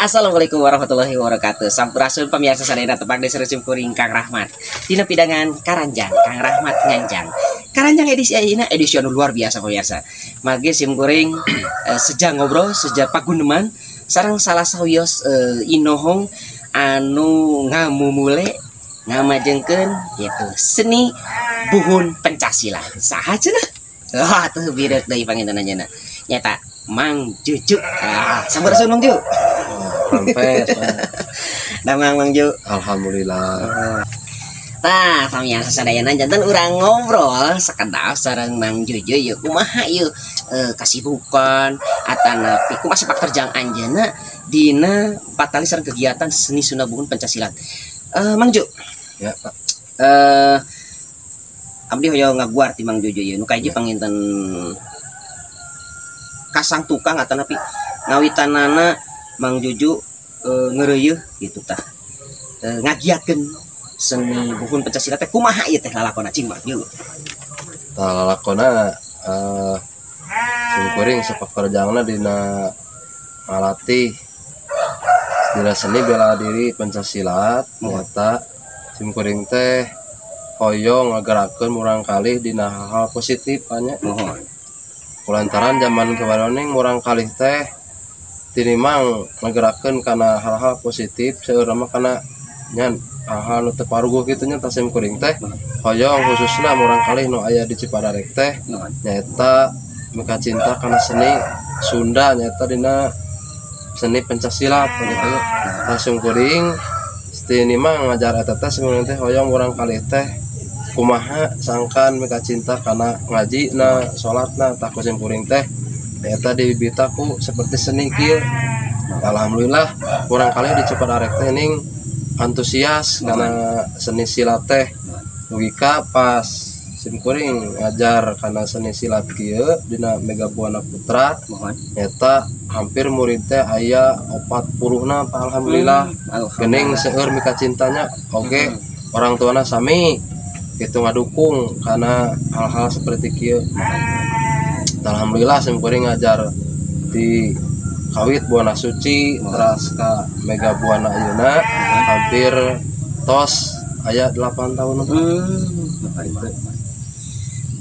Assalamualaikum warahmatullahi wabarakatuh. Sampurasun pamirsa sadayana, tepang deui sareng kuring Kang Rahmat. Dina pidangan Karanjang, Kang Rahmat nganjang. Karanjang edisi ayeuna, edisi anu luar biasa, pemirsa. Margi sim kuring seja ngobrol, seja paguneman sareng salah sawios inohong anu ngamumule ngamajengkeun yaitu seni buhun pencak silat. Saha cenah? Wah, tuh bireuk deui panginten anjeunna. Nyata Mang Juju. Ah, sampurasun, Mang Ju. Rampes. Damang, Mang Ju? Alhamdulillah. Tah, pamiarsa sadayana, janten urang ngobrol sakedap sareng Mang Juju yeuh, kumaha yeuh kasibukan atanapi kumaha sepak terjang anjeunna dina patali sareng kegiatan seni Sunda buhun pencak silat. Mang Ju, Ya, Pak. Abdi hoyong ngaguar ti Mang Juju ieu nu kahiji, panginten kasang tukang atanapi ngawitanana Mang Juju ngeureuyeuh gitu tah ngagiatkeun seni buhun pencak silat teh kumaha ieu teh lalakona, cing, Mang Ju? Tah, lalakona simkuring sepak terjangna dina ngalatih dina seni bela diri pencak silat nyata simkuring teh hoyong ngagerakeun murangkalih dina hal-hal positif nya, kulantaran zaman kemarin murangkalih teh tinimang ngagerakeun kana hal-hal positif, seueur mah kana nyan hal-hal nu teu paruguh kitu nya. Tah, simkuring teh hoyong khususna murangkalih nu aya di Cipadarek teh nyaeta mika cinta kana seni Sunda, nyaeta dina seni pencak silat gitu. Tah, simkuring tinimang ngajar eta teh simkuring teh hoyong murangkalih teh kumaha sangkan mika cinta kana ngaji na, salatna. Tah, ku simkuring teh eta dibibita ku seperti seni kieu. Alhamdulillah murangkalih di Cipadarek teh ning antusias karena seni silat teh, dugi ka pas simkuring ngajar karena seni silat kieu dina Mega Buana Putra eta hampir murid teh aya 40 na, Pak, alhamdulillah. Gening seueur mika cintanya, oke, orang tuana sami itu ngadukung karena hal-hal seperti kieu. Alhamdulillah simkuring ngajar di kawit Buana Suci terus ke Mega Buana ayeuna hampir tos aya 8 tahun.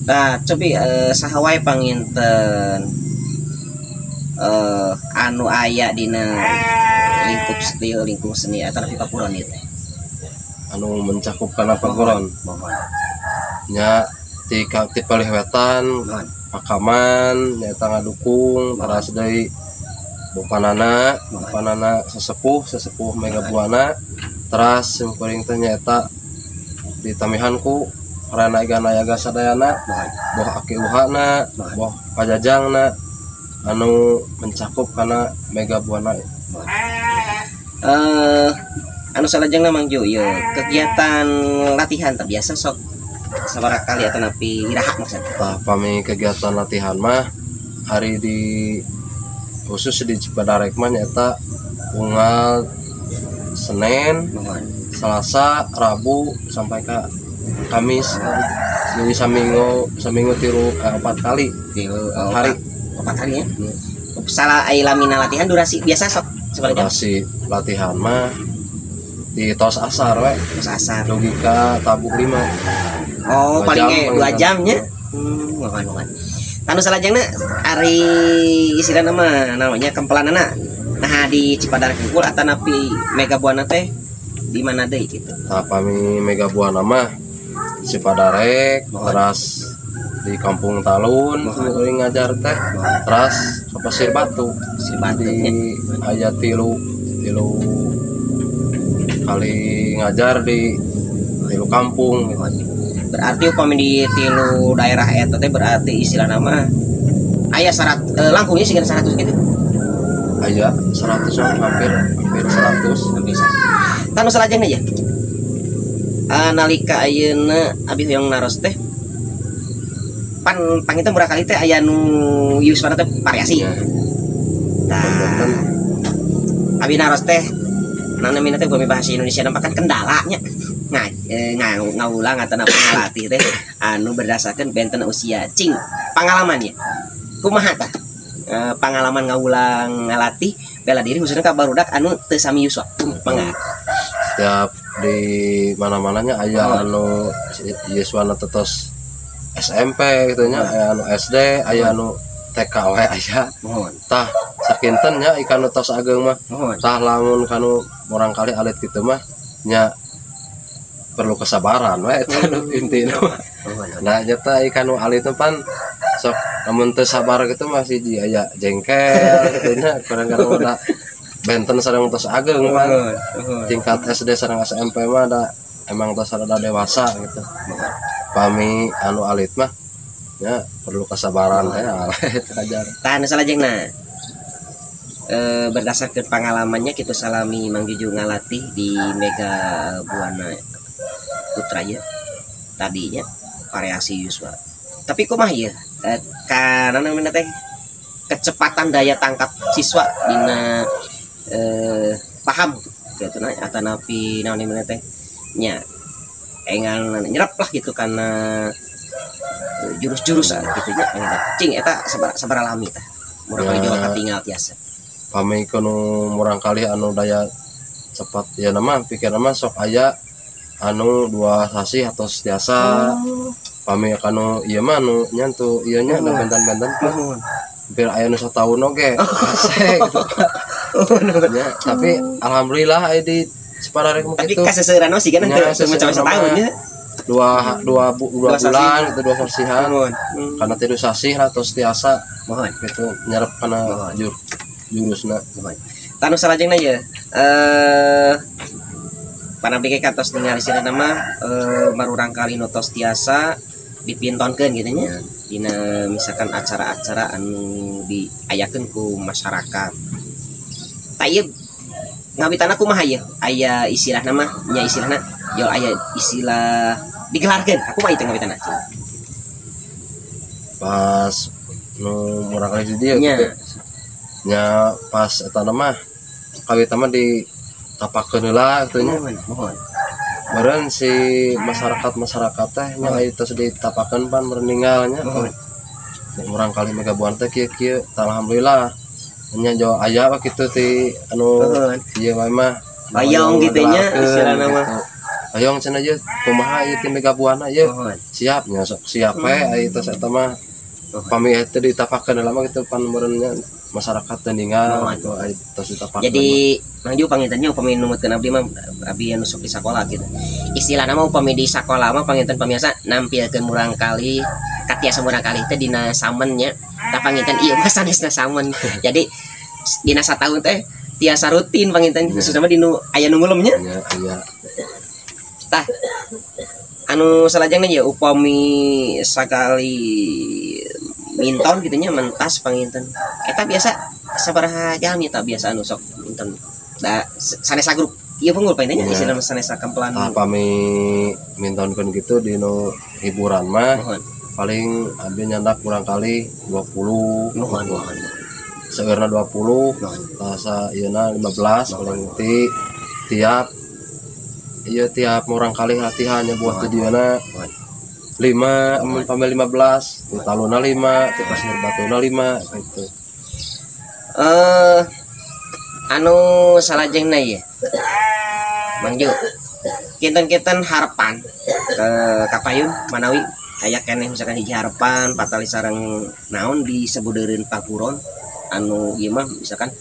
Nah, cobi saha wae panginten anu aya dina lingkup lingkup seni atau paguron ieu teh? Anu mencakup kana paguron? Mohon. Nya ti palih wetan Pakaman nyaeta ngadukung, teras deui bapanana, bapanana sesepuh sesepuh Mega Buana, teras simkuring teh nyaeta ditamihan ku ranaga nayaga sadayana, boh aki uhana, boh pajajangna anu mencakup kana Mega Buana. Anu salajengna, Mang Ju, ieu kegiatan latihan terbiasa sok sabaraha kali atau napi iraha maksudnya? Tah, pami kegiatan latihan mah hari di khusus di Cipadarek mah nyaeta unggal Senin, Selasa, Rabu sampai ke Kamis. Jadi saminggu saminggu tilu 4 kali. Tilu hari. 4 hari ya. Salah ai lamina latihan durasi biasa sok sabaraha jam? Durasi latihan mah di tos asar we. Tos asar. Dugi ka tabuh 5. Oh, 2 paling jam ge paling 2 kan. Jamnya. Muhun muhun. Anu salajengna, ari istilahna mah namanya kempelanana. Nah, di Cipadarek Bukul atau napi Mega Buana teh di mana deui gitu? Tah, pami Mega Buana mah Cipadarek, teras di Kampung Talun kuring ngajar teh, teras ke Pasir Batu. Pasir Batu, di nya. Aya tilu tilu kali ngajar di tilu kampung gitu. Berarti upami di tilu daerah eta teh berarti istilah nama aya langkungnya sekitar 100 gitu. Aya 100, hampir hampir 100. Hampir 100. Tah, nu salajengna ya. Nalika ayeuna abi hoyong naros teh pan panginten murangkalih teh aya nu yuswana teh variasi. Ya. Tah, abi naros teh namina teh upami bahasa Indonesia kan kendalanya ngawulang atau napa ngalatih teh anu berdasarkan benten usia, cing pengalamannya kumaha tah? Pengalaman ngawulang ngalatih Bela diri khususnya ka barudak anu teu sami yuswa. Mangga. Setiap di mana-mananya aya anu yuswana tetos SMP gitu nya, aya anu SD, aya anu TK we aya. Tah sakinten nya ikan nu tos ageng mah. Tah lamun kanu murangkalih alit kitu mah nya perlu kesabaran we eta nu intina mah. Nah nyata ikan nu alit mah pan sok lamun teu sabar gitu masih di aya jengkel gitu nya, kadang-kadang udah benten sareng tos ageng pan. Tingkat SD sareng SMP mah ada emang tos rada dewasa gitu. Pami anu alit mah ya perlu kesabaran teh alit ajar. Tah nu salajengna. Berdasarkan pengalamannya kita salami Mang Juju ngalatih di Mega Buana Putra ya tadinya variasi yuswa tapi kumaha ya, karena namanya teh kecepatan daya tangkap siswa dina paham gitu nah atau napi naon namanya teh nya engal nyerap lah gitu karena jurus-jurus gitu nya cing eta sabar alami tah murang kali Ya. jual katinggal tiasa. Pami kanu murangkalih anu daya cepat ya nama pikir nama sok aya anu 2 sasih atau tiasa. Pami kanu ieu mah anu nyantu ieu nya da benten-benten hampir aya nu sataun oge hese gitu ya, tapi alhamdulillah aya di Cipadarek mah Tapi kitu. kaseseuran mah sih kan Ya, teu mencapai seseuran setahun mah. nya. Dua 2 sasih. bulan gitu 2 sasihan. Karena 3 sasih lah tos tiasa gitu nyerep kana jurusna. Mohon. Tanu salajengna ye. Panabdi ge kantos ningali sina nama marurangkalih nu tos tiasa dipintonkeun gitu nya. Dina misalkan acara-acara anu diayakeun ku masyarakat. Tah ieu ngawitana kumaha ieu? Aya istilahna mah nya istilahna jol aya istilah digelarkeun. Aku mah itu ngawitana. Pas nu murangkalih di dieu Nya. gitu. Nya pas eta mah kawita mah ditapakeun heula kitu nya. Mohon, mohon. Meureun si masyarakat-masyarakat teh nya aya tos ditapakeun pan meureun ninggal nya. Mohon. Murangkalih Mega Buana teh kieu-kieu, tah alhamdulillah nya jo aya we kitu ti anu Mohon. ieu wae mah. Hoyong gitu nya, Ngagelakeun istilahna mah. gitu. Hoyong cenah ieu kumaha ieu ti Mega Buana ieu. Mohon. Siap nya sok siap we aya tos eta mah. Pami eta ditapakeun heula mah kitu pan meureun nya masyarakat teh ninggal Mohon. gitu aya tos ditapakeun. Jadi Mang Ju panginten nya upami numutkeun abdi mah abdi anu sok di sakola gitu. Istilahna mah upami di sakola mah panginten pamiarsa nampilkeun murangkalih katiasa murangkalih teh dina samen nya. Tah panginten ieu mah sanesna samen. Jadi dina sataun teh tiasa rutin panginten khususna mah dinu aya nu ngulem nya. Nya aya. Tah anu salajengna ya upami sakali minton gitu nya mentas panginten. Eta biasa sabaraha jalmi tah biasa anu sok minton. Da sanes grup. Ieu punggul panginten nya Iya. istilah sanes kempelan. Tah pami mintonkeun gitu di nu hiburan mah Mohon. paling abdi nyandak murangkalih 20. Mohon, mohon. Seueurna 20, Mohon. tah sa ieuna 15 paling ti tiap ieu tiap murangkalih latihan nya buah teh dieuna Mohon. 5, amun pami 15, ti taluna 5, ti pasir batuna 5 gitu. Anu salajengna ye. Mang Ju. Kinten-kinten harapan ke kapayun manawi aya keneh misalkan hiji harapan patali sareng naon disebudeureun paguron anu ieu mah misalkan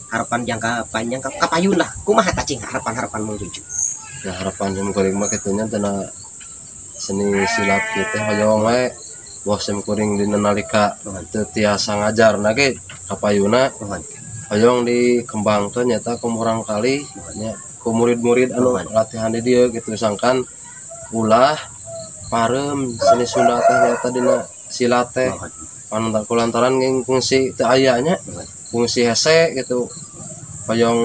harapan jangka panjang kapayun lah kumaha tah cing harapan-harapan Mang Juju. Ya harapan sim kuring mah kitu nya tina seni silat kieu teh hoyong we boh sim kuring dina nalika teu tiasa ngajarna ge kapayuna Mohon. hoyong dikembangkeun nyata ku murangkalih nya ku murid-murid anu latihan di dieu gitu sangkan ulah pareum seni Sunda teh nyata dina silat teh panentar kulantaran nging fungsi teu aya nya fungsi hese gitu hoyong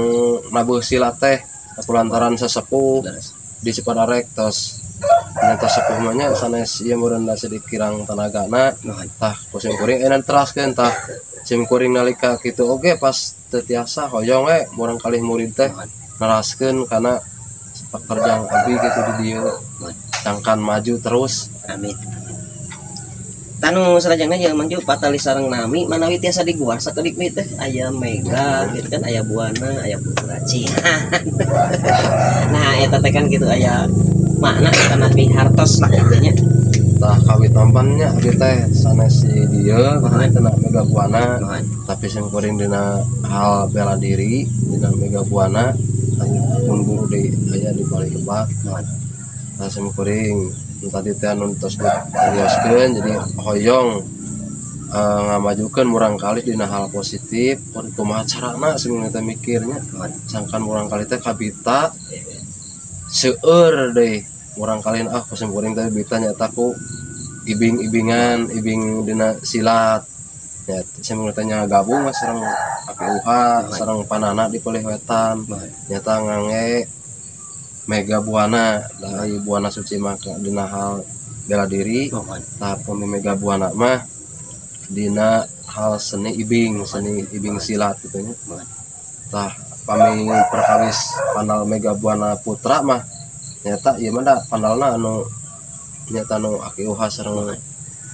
nabuh silat teh kulantaran sesepuh di Cipadarek tos nyata sepuh mah nya sanes ieu meureun da sedikit kirang tenagana tah ku sim kuring enak teraskeun tah sim kuring nalika kitu oge pas teu tiasa hoyong we murangkalih murid teh neraskeun kana sepak terjang abdi gitu di dieu sangkan maju terus. Amin. Tah nu salajengna jeung Mang Ju patali sareng nami manawi tiasa diguar sakedik teh aya Mega gitu kan, aya Buana, aya Putra Cihan. Nah, eta teh kan gitu aya makna eta napi hartos lah gitu nya. Tah kawit tampannya abdi teh sanes di dieu gitu tina Mega Buana, tapi sim kuring dina hal bela diri dina Mega Buana pun guru di aya di balik lebak. Tah sim kuring tadi teh anu tos dirioskeun jadi hoyong ngamajukeun murangkalih dina hal positif kumaha carana sim teh mikirnya sangkan murangkalih teh kabita seueur deui murangkalih ah ku sim kuring teh bita nyaeta ku ibing-ibingan ibing dina silat ya sim teh nya gabung sareng APUH sareng panana di Palih Wetan nyata ngangge Mega Buana dari Buana Suci maka dina hal bela diri. Tah pami Mega Buana mah dina hal seni ibing, seni ibing silat gitu nya. Tah pami perkawis panal Mega Buana Putra mah nyata ieu mah da panalna anu nyata anu Aki Uha sareng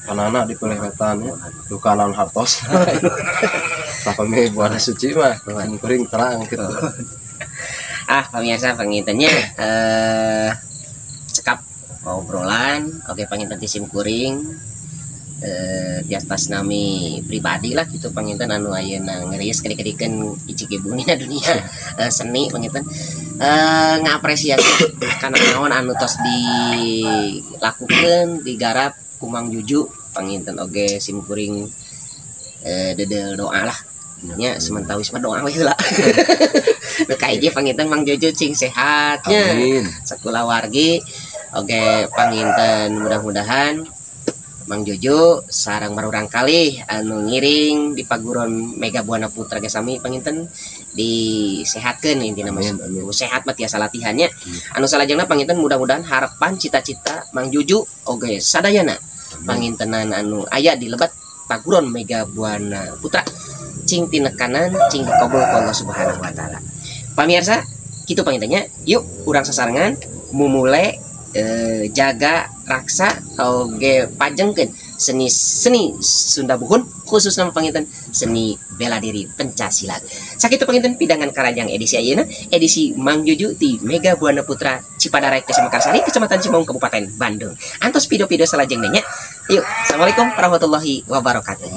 panana di Palih Wetan nya duka naon hartos. Tah pami Buana Suci mah kuring terang gitu. Ah pemirsa pangintennya cekap obrolan oke panginten ti sim kuring di atas nami pribadi lah gitu panginten anu ayeuna ngerius kedik-kedikeun icik-ibung dina dunia seni panginten ngapresiasi kana naon anu tos dilakukeun digarap ku Mang Juju panginten oge sim kuring dedel doa lah nya sementawis mah doa we heula. Nu kahiji panginten Mang Juju cing sehat nya. Sakulawargi oge panginten mudah-mudahan Mang Juju sareng murangkalih anu ngiring di paguron Mega Buana Putra ge sami panginten disehatkeun intina mah. Sehat mah tiasa latihannya. Anu salajengna panginten mudah-mudahan harapan cita-cita Mang Juju oge sadayana pangintenan anu aya di lebat paguron Mega Buana Putra cing tinekanan cing dikabul ku Allah Subhanahu wa taala. Pamirsa, kitu pangintennya. Yuk urang sasarengan mumule jaga raksa oge pajengkeun seni-seni Sunda Buhun khususna panginten seni bela diri pencak silat. Sakitu panginten pidangan Karanjang edisi ayeuna, edisi Mang Juju ti Mega Buana Putra Cipadarek Desa Mekarsari, Kecamatan Cimaung, Kabupaten Bandung. Antos video-video salajengna nya. Yuk, assalamualaikum warahmatullahi wabarakatuh.